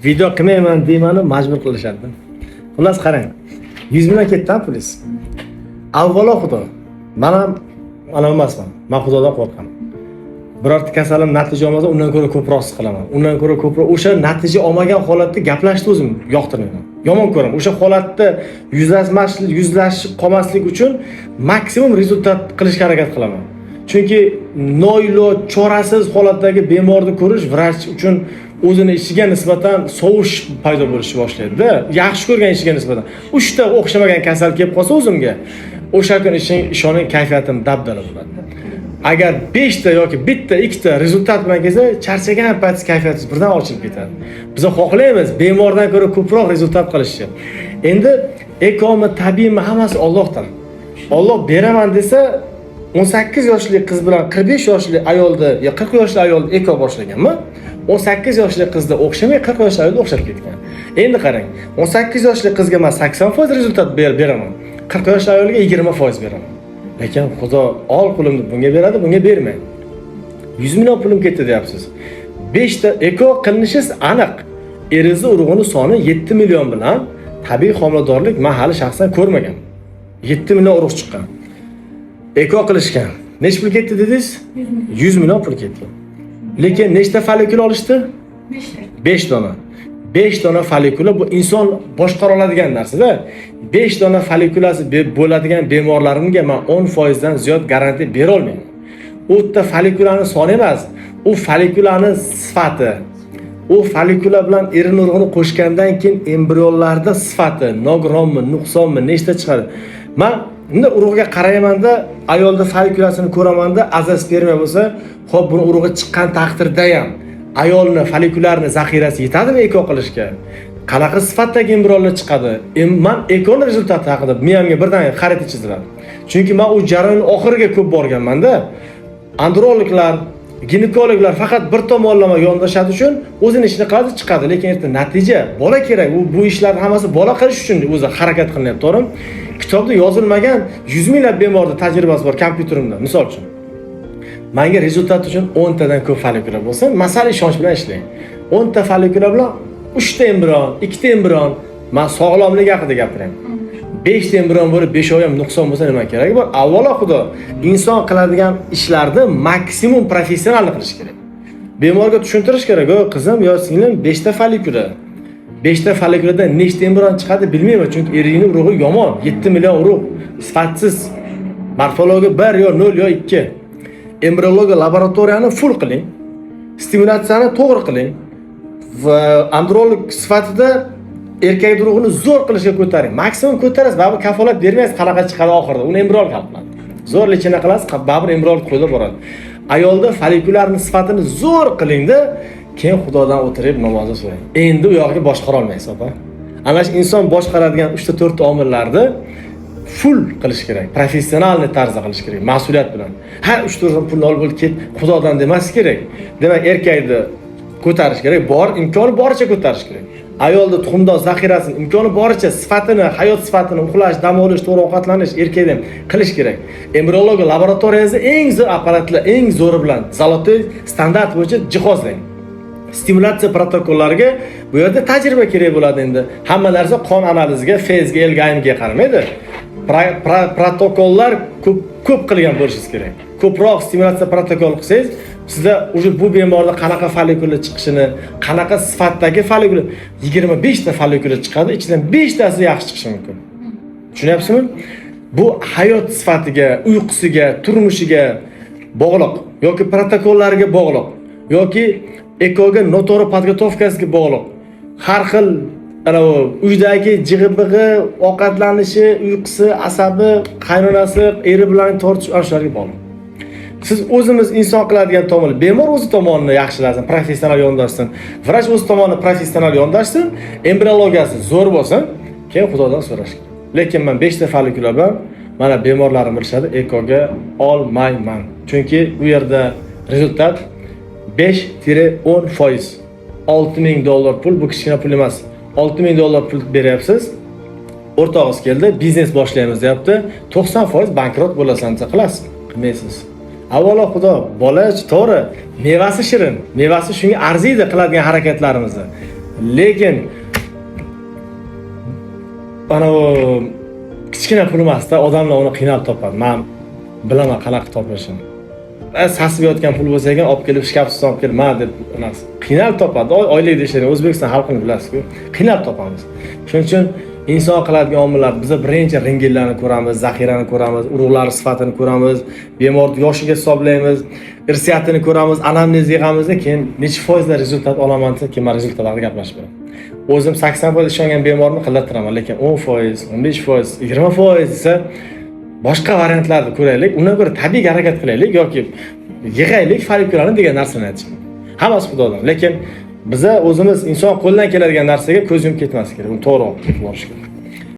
Video qilmayman deymanu, majbur qilishadi. Xullas, qarang, 100 million ketdi pulingiz. Avvalo Xudo, man ham ana emasman, man Xudodan qo'rqaman. Birorta kasalim natija olmasa, undan ko'ra ko'proq siqilaman, undan ko'ra ko'proq. O'sha natija olmagan holatda gaplashishni o'zim yoqtirmayman, yomon ko'raman. O'sha holatda yuzlashib qolmaslik uchun maksimum результат qilishga harakat qilaman, chunki noiloj, chorasiz holatdagi bemorni ko'rish vrach uchun o'zini ishiga nisbatan sovish paydo bo'lishni boshlaydida. Yaxshi ko'rgan ishiga nisbatan uchta o'xshamagan kasal kelib qolsa o'zimga, o'sha kun ishing, ishoning, kayfiyatim dabdala bo'ladi. Agar beshta yoki bitta, ikkita результат bilan kelsa, charchagan paytingiz kayfiyatingiz birdan ochilib ketadi. Biz xohlaymiz bemordan ko'ra ko'proq результат qilishni. Endi ekomi, tabiiymi, hammasi Ollohdan. Olloh beraman desa, 18 yoshli qiz bilan 45 yoshli ayolni yo 40 yoshli ayolni eko boshlaganman, 18 yoshli qizda o'xshamay, 40 yoshli ayolda o'xshab ketgan. Endi qarang, 18 yoshli qizga man 80% результат beraman, 40 yoshli ayolga 20% beraman. Lekin Xudo ol qo'limni bunga beradi, bunga bermaydi. 100 million pulim ketdi deyapsiz. Beshta eko qilinishi aniq. Eringizni urug'ini soni 7 million bilan tabiiy homiladorlik man hali shaxsan ko'rmaganman. 7 million urug' chiqqan, eko qilishgan. Nechi pul ketdi dedingiz? 100 million pul ketdi, lekin nechta follikul olishdi? Beshta. Besh dona. Besh dona follikula bu inson boshqara oladigan narsada. Besh dona follikulasi bo'ladigan bemorlarimga man 10%dan ziyod garantiya bera olmayman. U yerda follikulani soni emas, u follikulani sifati, u follikula bilan erin urug'ini qo'shgandan keyin embrionlarda sifati nogironmi, nuqsonmi, nechta chiqadi. Man bunda urug'ga qaraymanda, ayolda follikulasini ko'ramanda, azospermiya bo'lsa, ho'p, buni urug'i chiqqan taqdirda ham ayolni follikularini zaxirasi yetadimi eko qilishga, qanaqa sifatdagi embrionlar chiqadi? Man ekoni результат i haqida miyamga birdan xarita chiziladi, chunki man u jarayonni oxiriga ko'p borganmanda. Androloglar, ginekologlar faqat bir tomonlama yondashadi uchun o'zini ishini qiladi, chiqadi, lekin erta natija, bola kerak. U bu ishlarni hammasi bola qilish uchun o'zi harakat qilinyapti, to'g'rimi? Kitobda yozilmagan yuz minglab bemorni tajribasi bor kompyuterimda. Misol uchun, manga результат uchun 10tadan ko'p follikula bo'lsin, masala ishonch bilan ishlang. 10ta follikula bilan uchta embrion, ikkita embrion, man sog'lomlik haqida gapiryapman. Beshta embrion bo'lib, beshovi ham nuqson bo'lsa, nima keragi bor? Avvalo Xudo, inson qiladigan ishlarni maksimum professional qilish kerak. Bemorga tushuntirish kerak: "O qizim yo singlim, beshta follikula, beshta follikuladan nechta embrion chiqadi, bilmayman, chunki eringni urug'i yomon, 7 million urug' sifatsiz, morfologiya 1 yo 0 yo 2. Embriologiya laboratoriyani full qiling, stimulyatsiyani to'g'ri qiling va androlog sifatida erkak urug'ini zo'r qilishga ko'taring, maksimum ko'tarasiz. Baribir kafolat bermaysiz qanaqa chiqadi oxirida, uni embriolog hal qiladi. Zo'r лечение qilasiz, baribir embriolog qo'lida boradi. Ayolda follikularini sifatini zo'r qilingda, keyin Xudodan o'tirib namozni so'rang. Endi u yog'iga boshqara olmaysiz, opa. Ana shu inson boshqaradigan uchta, to'rtta omillarni full qilish kerak, профессиональный tarzda qilish kerak, mas'uliyat bilan. Ha, uch to'rt pulni olib bo'ldi, ket Xudodan demaslik kerak. Demak, erkakni ko'tarish kerak, bor imkoni boricha ko'tarish kerak. Ayolni tuxumdon zaxirasini imkoni boricha sifatini, hayot sifatini, uxlash, dam olish, to'g'ri ovqatlanish, erkakda ham qilish kerak. Embriologiya laboratoriyasida eng zo'r apparatlar, eng zo'ri bilan, золотой standart bo'yicha jihozlang. Stimulyatsiya protokollariga bu yerda tajriba kerak bo'ladi. Endi hamma narsa qon analiziga, FSG, LG, AMG qaramaydi. Protokollar ko'p ko'p qilgan bo'lishingiz kerak. Ko'proq stimulyatsiya protokol qilsangiz, sizda уже bu bemorda qanaqa follikula chiqishini, qanaqa sifatdagi follikula, 25 ta follikula chiqadi, ichidan beshtasi yaxshi chiqishi mumkin. Tushunyapsizmi? Bu hayot sifatiga, uyqusiga, turmushiga bog'liq yoki protokollariga bog'liq yoki ekoga noto'g'ri подготовка siga bog'liq. Har xil anavi uydagi jig'i big'i, ovqatlanishi, uyqusi, asabi, qaynonasi, eri bilan tortish, ana shularga bog'liq. Siz o'zimiz inson qiladigan tomoni, bemor o'zi tomonini yaxshilasin, professional yondashsin, vrach o'z tomonini professional yondashsin, embriologiyasi zo'r bo'lsin, keyin Xudodan so'rash kerak. Lekin man beshta follikula bilan, mana bemorlarim bilishadi, ekoga olmayman, chunki u yerda результат 5-10%. 6000 dollar pul, bu kichkina pul emas. 6000 dollar pul beryapsiz, o'rtog'ingiz keldi, biznes boshlaymiz deyapti, 90% bankrot bo'lasan desa, qilasiz, qilmaysiz. Avvalo Xudo, bola to'g'ri, mevasi shirin, mevasi shunga arziydi qiladigan harakatlarimizni. Lekin mana bu kichkina pul emasda, odamlar uni qiynalib topadi. Man bilaman qanaqa topilishini. Sasib yotgan pul bo'lsa ekan, olib kelib, shkaf ustidan olib kelib, ma deb narsa. Qiynalib topadi. Oylikda ishlaydigan O'zbekiston xalqini bilasizku, qiynalib topamiz. Shuning uchun inson qiladigan omillar, biza birinchi rentgenlarni ko'ramiz, zaxirani ko'ramiz, urug'lar sifatini ko'ramiz, bemorni yoshiga hisoblaymiz, irsiyatini ko'ramiz, anamnez yig'amiz, keyin necha foizda результат olaman desa, keyin man результат haqida gaplashib beraman. O'zim 80% ishongan bemorni qildirtiraman, lekin 10%, 15%, 20% desa, boshqa variantlarni ko'raylik, undan ko'ra tabiiy harakat qilaylik yoki yig'aylik follikulani degan narsani aytishim. Hammasi Xudodan. Lekin biza o'zimiz inson qo'ldan keladigan narsaga ko'z yumib ketmaslik kerak. Uni to'g'ri olib borish kerak.